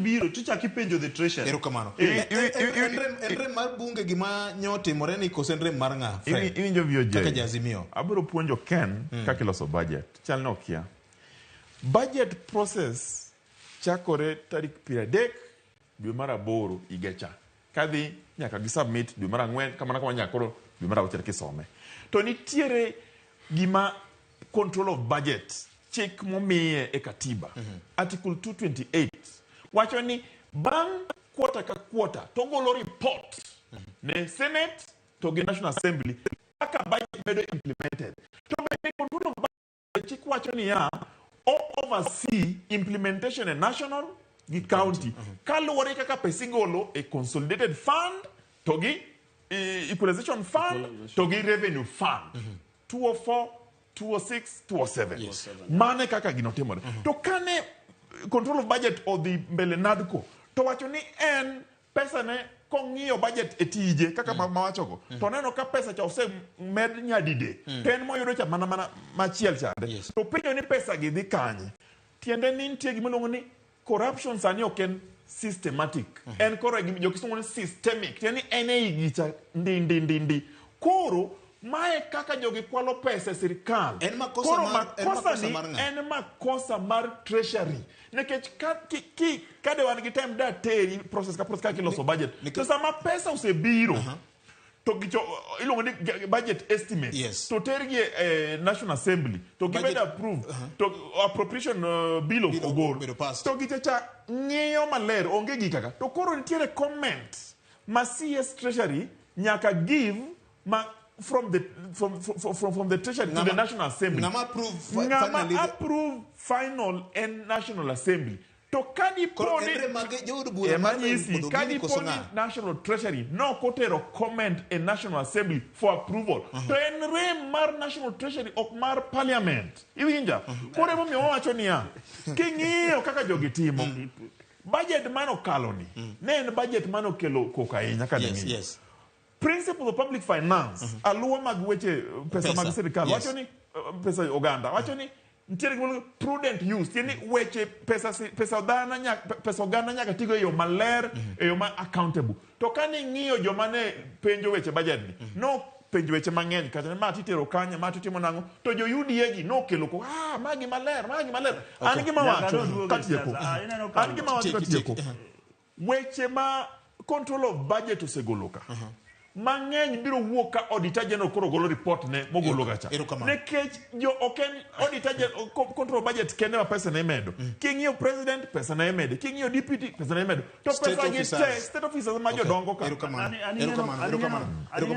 Biro tichak ipenjo the treasury. Erokamano. En rem mar bunge gima nyotimore ni koso en rem mar ng'a? Fred? Iwinjo VOJ. Kaka Jaazimio. Abiro puonjo Ken kaka iloso budget. Chal ni okia. Budget process chakore tarik 30 dwe mar aboro higa cha. Kadhi nyaka gi submit dwe mar ang'wen kamano kamano nyaka koro dwe mar auchiel kisome. To nitiere gima control of budget chik momiye e katiba. Article 228 wacho ni bang' quarter ka quarter to golo report ne Senate to gi National Assembly kaka budget bedo implemented. To bende control of budget chik wacho niya o oversee implementation e national gi county kaluwore kaka pesa igolo e consolidated fund to gi equalization fund to gi revenue fund 204, 206, 207. Mano e kaka gino timore. To kane control of budget odhi mbele NADCO to wacho ni en pesa ne kong'iyo budget e tije kaka mawachogo to neno ka pesa cha osemed nyadidek to en moyudo cha mana machiel chande. To penjo ni pesa gi dhi kanye? Tiende ni nitie gima iluongo ni corruption sani ok en systematic. En koro e gima jokisungu ni systemic. Tiende ni en ei gicha ndi ndi ndi ndi. Koro mae kaka jogi kwalo pesa e sirikal. En makosa Koro en makosa makosa ni mar ng'a? en makosa mar treasury. Nikech ka de wan gi time da teri process ka process kaka iloso budget. To sama pesa osebiro, to gicho iluongo ni budget estimate. To tergi e National Assembly, to gibedo approved, to appropriation bill Bill ogol. obedo passed. To gicho cha ng'iyo maler, onge gikaka. To koro nitiere comment ma CS Treasury nyaka give ma from the Treasury to the National Assembly. Ng'ama approve Ng'ama finally the approve final en National Assembly. To ka dipo Koro ni en rem mag jood bura Ema mar nyisi, Podho ka Gini dipo koso ni ng'a? National Treasury nok otero comment e National Assembly for approval, to en rem mar National Treasury ok mar Parliament. Iwinja? Koro emomiyo wawacho niya, king'iyo kaka jogi timo, budget mane okalo ni, ne en budget mane okelo koko ahinya ka ning'iyo. Principles of public finance, aluwa mag weche pesa mag Pesa, sirikal, wacho ni pesa oganda, wacho ni nitiere gima iluongo ni prudent use, tiende ni weche pesa pesa dhano pesa oganda nyaka tigo e yo maler, e yo ma accountable. To ka ning'iyo joma ne penjo weche budget ni, no penjo weche mang'eny kata ni ma titero kanye, ma titimo nang'o, to jo UDA gi nokelo ko, magi maler, magi maler. An gima Nyaka wacho noduogo e katieko. siasa. Ineno An kalo. gima wacho Tieki, katieko. tieki. Weche ma control of budget osegolo ka. Mang'eny biro wuok ka Auditor General koro golo report ne mogolo ga cha. Erokamano. Nikech jo ok en Auditor General control of budget kende ma pesa ne imedo. King'iyo president pesa ne imedo, king'iyo deputy pesa ne imedo. To State pesa gi te officers. state officers ma jodongo ka. Erokamano. Ani- ani neno- Erokamano. ani Erokamano. neno- Erokamano.